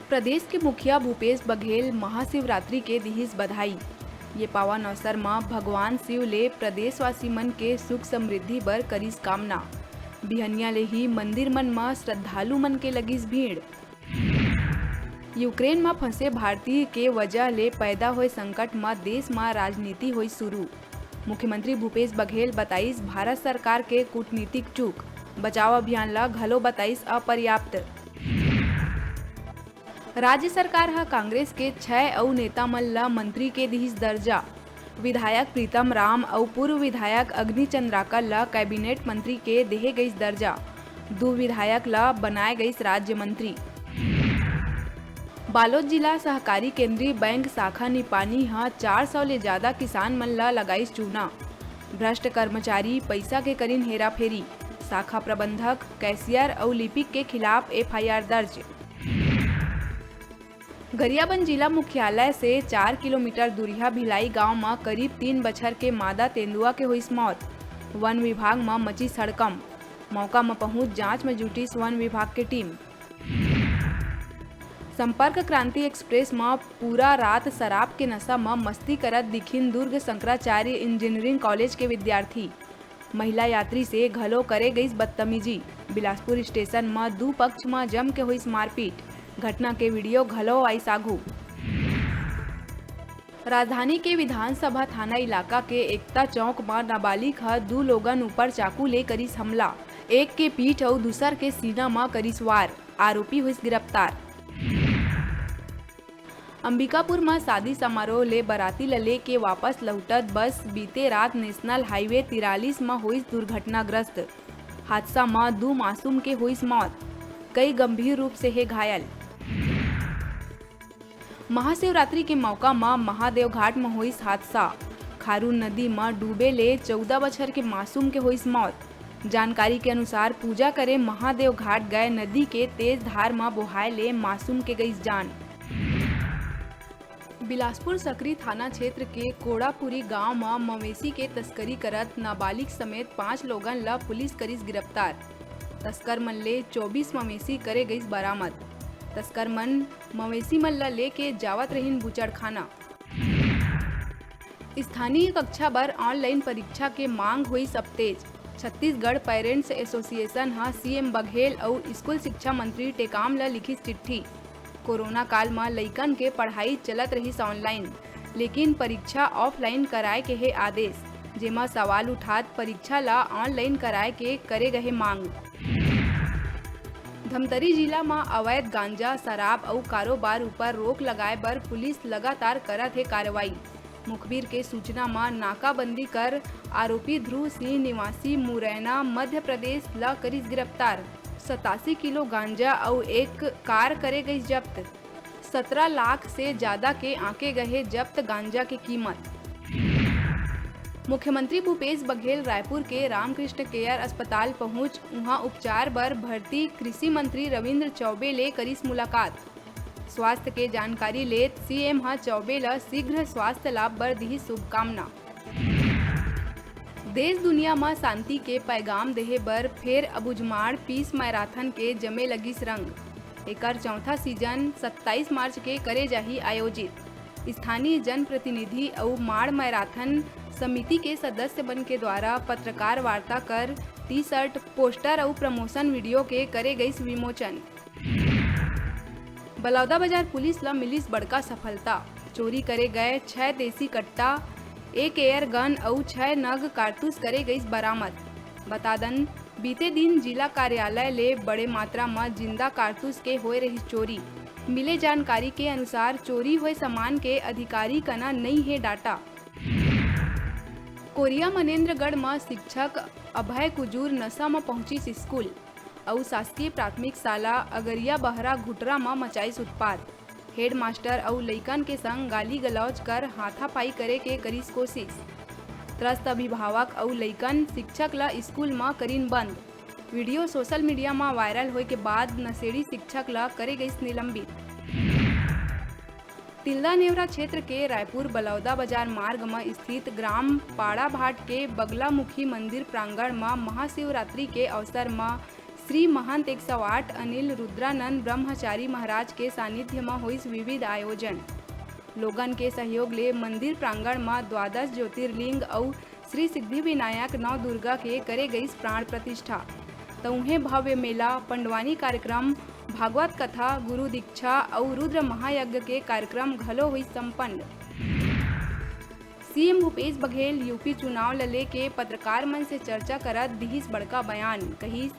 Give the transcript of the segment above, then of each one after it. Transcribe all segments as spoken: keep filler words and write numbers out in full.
प्रदेश के मुखिया भूपेश बघेल महाशिवरात्रि के दिहिस बधाई। ये पावन अवसर म भगवान शिव ले प्रदेशवासी मन के सुख समृद्धि बर करिस कामना। बिहनिया ले ही मंदिर मन म श्रद्धालु मन के लगिस भीड़। यूक्रेन म फंसे भारतीय के वजह ले पैदा होए संकट म देश म राजनीति होई शुरू। मुख्यमंत्री भूपेश बघेल बताइस भारत सरकार के कूटनीतिक चूक, बचाव अभियान ल घलो बताइस अपर्याप्त। राज्य सरकार ह कांग्रेस के छह अउ नेता मन ल मंत्री के दिहिस दर्जा। विधायक प्रीतम राम अउ पूर्व विधायक अग्नि चंद्राकर ल कैबिनेट मंत्री के देहे गइस दर्जा। दू विधायक ल बनाए गइस राज्य मंत्री। बालोद जिला सहकारी केंद्रीय बैंक शाखा निपानी ह चार सौ ले जादा किसान मन ल लगाइस चूना। भ्रष्ट कर्मचारी पइसा के करिन हेराफेरी। शाखा प्रबंधक, कैशियर अउ लिपिक के खिलाफ एफआईआर दर्ज। गरियाबंद जिला मुख्यालय से चार किलोमीटर दूरिहा भिलाई गांव म करीब तीन बछर के मादा तेंदुआ के होइस मौत। वन विभाग म मचिस हड़कंप। मौका म पहुंच जांच म जुटिस वन विभाग के टीम। संपर्क क्रांति एक्सप्रेस म पूरा रात शराब के नशा म मस्ती करत दिखिन दुर्ग शंकराचार्य इंजीनियरिंग कॉलेज के विद्यार्थी। महिला यात्री से घलो करे गइस बदतमीजी। बिलासपुर स्टेशन म दू पक्ष म जम के होइस मारपीट। घटना के वीडियो घलो आइस आघू। राजधानी के विधानसभा थाना इलाका के एकता चौक म नाबालिग ह दू लोगन ऊपर चाकू ले करिस हमला। एक के पीठ अउ दूसर के सीना म करिस वार। आरोपी होइस गिरफ्तार। अंबिकापुर म शादी समारोह ले बराती ल लेके वापस लहुटत बस बीते रात नेशनल हाईवे तिरालीस म होइस दुर्घटनाग्रस्त। हादसा म दू मासूम के होइस मौत, कई गंभीर रूप से हे घायल। महाशिवरात्रि के मौका म महादेव घाट म होइस हादसा। खारून नदी म डूबे ले चौदह बछर के मासूम के होइस मौत। जानकारी के अनुसार, पूजा करे महादेव घाट गए नदी के तेज धार म बोहाए ले मासूम के गइस जान। बिलासपुर सकरी थाना क्षेत्र के कोड़ापुरी गांव म मवेशी के तस्करी करत नाबालिग समेत पांच लोगन ल पुलिस करिस गिरफ्तार। तस्कर मन ले चौबीस मवेशी करे गइस बरामद। तस्कर मन मवेशी मन ल लेके जावत रहिन बुचड़खाना। स्थानीय कक्षा बर ऑनलाइन परीक्षा के मांग होइस अब तेज। छत्तीसगढ़ पेरेंट्स एसोसिएशन ह सीएम बघेल अउ स्कूल शिक्षा मंत्री टेकाम ल लिखिस चिट्ठी। कोरोना काल म लइकन के पढ़ाई चलत रहिस ऑनलाइन, लेकिन परीक्षा ऑफलाइन कराए के हे आदेश, जेमा सवाल उठात परीक्षा ल ऑनलाइन कराए के करे गहे मांग। धमतरी जिला म अवैध गांजा, शराब अउ कारोबार ऊपर रोक लगाए बर पुलिस लगातार करत हे कार्रवाई। मुखबिर के सूचना म नाकाबंदी कर आरोपी ध्रुव सिंह निवासी मुरैना, मध्य प्रदेश ल करिस गिरफ्तार। सतासी किलो गांजा अउ एक कार करे गइस जब्त। सतरा लाख से जादा के आंके गहे जब्त गांजा के कीमत। मुख्यमंत्री भूपेश बघेल रायपुर के रामकृष्ण केयर अस्पताल पहुंच उहां उपचार बर भर्ती कृषि मंत्री रविंद्र चौबे ले करिस मुलाकात। स्वास्थ्य के जानकारी लेत सीएम ह चौबे ल शीघ्र स्वास्थ्य लाभ बर दिही शुभकामना। देश दुनिया म शांति के पैगाम देहे बर फेर अबुझमाड़ पीस मैराथन के जमे लगिस रंग। एकर चौथा सीजन सत्ताईस मार्च के करे जाही आयोजित। स्थानीय जनप्रतिनिधि अउ माड़ मैराथन समिति के सदस्य मन के द्वारा पत्रकार वार्ता कर टी शर्ट, पोस्टर अउ प्रमोशन वीडियो के करे गइस विमोचन। बलौदाबाजार पुलिस ल मिलिस बड़का सफलता। चोरी करे गए छह देसी कट्टा, एक एयर गन अउ छह नग कारतूस करे गइस बरामद। बता दन, बीते दिन जिला कार्यालय ले बड़े मात्रा म जिंदा कारतूस के होए रहिस चोरी। मिले जानकारी के अनुसार, चोरी होए सामान के अधिकारी कना नइ हे डाटा। कोरिया मनेन्द्रगढ़ म शिक्षक अभय कुजूर नशा म पहुंचिस स्कूल अउ शासकीय प्राथमिक शाला अगरिया बहरा घुटरा म मचाइस उत्पात। हेडमास्टर अउ लइकन के संग गाली गलौज कर हाथापाई करे के करिस कोशिश। त्रस्त अभिभावक अउ लइकन शिक्षक ल स्कूल म करिन बंद। वीडियो सोशल मीडिया म वायरल होए के बाद नशेड़ी शिक्षक ल करे गइस निलंबित। तिल्दा नेवरा क्षेत्र के रायपुर बलौदा बाजार मार्ग म स्थित ग्राम पाड़ाभाट के बगलामुखी मंदिर प्रांगण म महाशिवरात्रि के अवसर म श्री महंत एक सौ आठ अनिल रुद्रानंद ब्रह्मचारी महाराज के सानिध्य म होइस विविध आयोजन। लोगन के सहयोग ले मंदिर प्रांगण म द्वादश ज्योतिर्लिंग अउ श्री सिद्धि विनायक नवदुर्गा के करे गइस प्राण प्रतिष्ठा। त उहें भव्य मेला, पंडवानी कार्यक्रम, भागवत कथा, गुरु दीक्षा अउ रुद्र महायज्ञ के कार्यक्रम घलो होइस संपन्न। सीएम भूपेश बघेल यूपी चुनाव ल लेके पत्रकार मन से चर्चा करत दिहिस बड़का बयान, कहिस,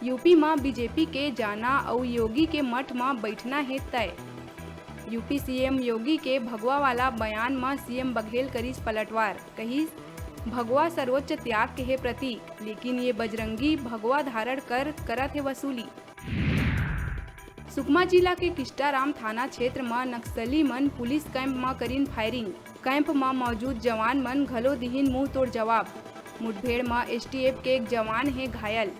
यूपी म बीजेपी के जाना अउ योगी के मठ म बइठना हे तय। यूपी सीएम योगी के भगवा वाला बयान म सीएम बघेल करिस पलटवार, कहिस, भगवा सर्वोच्च त्याग के हे प्रतीक, लेकिन ये बजरंगी भगवा धारण कर करत हे वसूली। सुकमा जिला के किस्टाराम थाना क्षेत्र म नक्सली मन पुलिस कैंप म करिन फायरिंग। कैंप म मौजूद जवान मन घलो दिहिन मुंहतोड़ जवाब। मुठभेड़ म एसटीएफ के एक जवान हे घायल।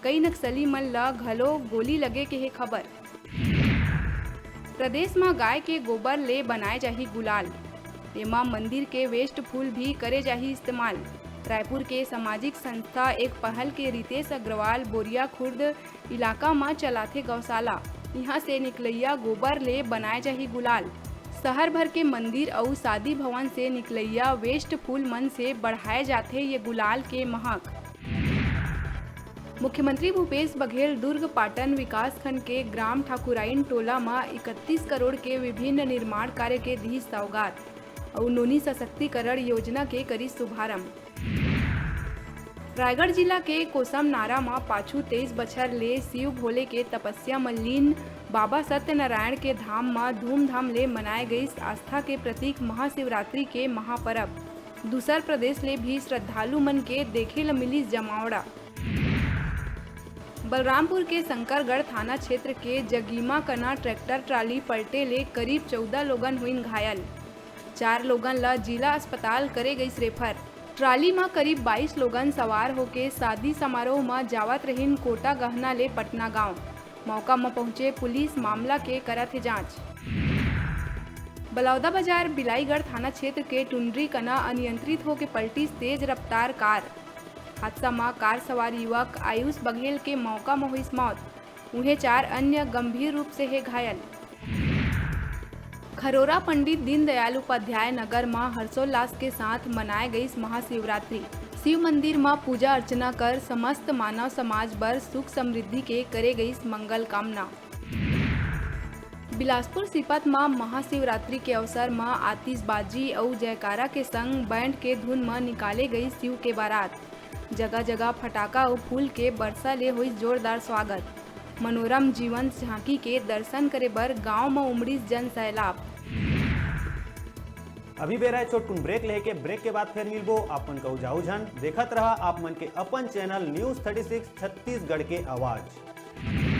कई नक्सली मन ल घलो गोली लगे के हे खबर। प्रदेश म गाय के गोबर ले बनाए जाही गुलाल। एमा मंदिर के वेस्ट फूल भी करे जाही इस्तेमाल। रायपुर के सामाजिक संस्था एक पहल के रितेश अग्रवाल बोरिया खुर्द इलाका म चलाथे गौशाला। इहां से निकलइया गोबर ले बनाए जाही गुलाल। शहर भर के मंदिर अउ शादी भवन से निकलइया वेस्ट फूल मन से बढ़ाए जाथे ये गुलाल के महक। मुख्यमंत्री भूपेश बघेल दुर्ग पाटन विकासखंड के ग्राम ठाकुराइन टोला म इकतीस करोड़ के विभिन्न निर्माण कार्य के दिहिस सौगात अउ नोनी सशक्तिकरण योजना के करिस शुभारंभ। रायगढ़ जिला के कोसम नारा म पाछू तेईस बछर ले शिव भोले के तपस्या म लीन बाबा सत्यनारायण के धाम म धूमधाम ले मनाए गइस आस्था के प्रतीक महाशिवरात्रि के महापरब। दूसर प्रदेश ले भी श्रद्धालु मन के देखे ल मिलिस जमावड़ा। बलरामपुर के शंकरगढ़ थाना क्षेत्र के जगीमा कना ट्रैक्टर ट्राली पलटे ले करीब चौदह लोगन होइन घायल। चार लोगन ल जिला अस्पताल करे गइस रेफर। ट्राली म करीब बाईस लोगन सवार होके शादी समारोह म जावत रहिन कोटा गहना ले पटना गांव। मौका म पहुंचे पुलिस मामला के करत हे जांच। बलौदाबाजार बिलाईगढ़ थाना क्षेत्र के टुंडरी कना अनियंत्रित होके पलटिस तेज रफ्तार कार। हादसा म कार सवार युवक आयुष बघेल के मौका म होइस मौत। उहें चार अन्य गंभीर रूप से हे घायल। खरोरा पंडित दीनदयाल उपाध्याय नगर म हर्षोल्लास के साथ मनाए गइस महाशिवरात्रि। शिव मंदिर म पूजा अर्चना कर समस्त मानव समाज बर सुख समृद्धि के करे गइस मंगल कामना। बिलासपुर सीपत म महाशिवरात्रि के अवसर म आतिशबाजी अउ जयकारा के संग बैंड के धुन म निकाले गइस शिव के बारात। जगह-जगह फटाका अउ फूल के बरसा ले होइस जोरदार स्वागत। मनोरम जीवंत झांकी के दर्शन करे बर गांव म उमड़िस जन सैलाब। अभी बेरा हे छोटकुन ब्रेक लेके, ब्रेक के बाद फेर मिलबो। आप मन कहू जाऊ झन, देखत रहा आप मन के अपन channel news thirty six Chhattisgarh के आवाज।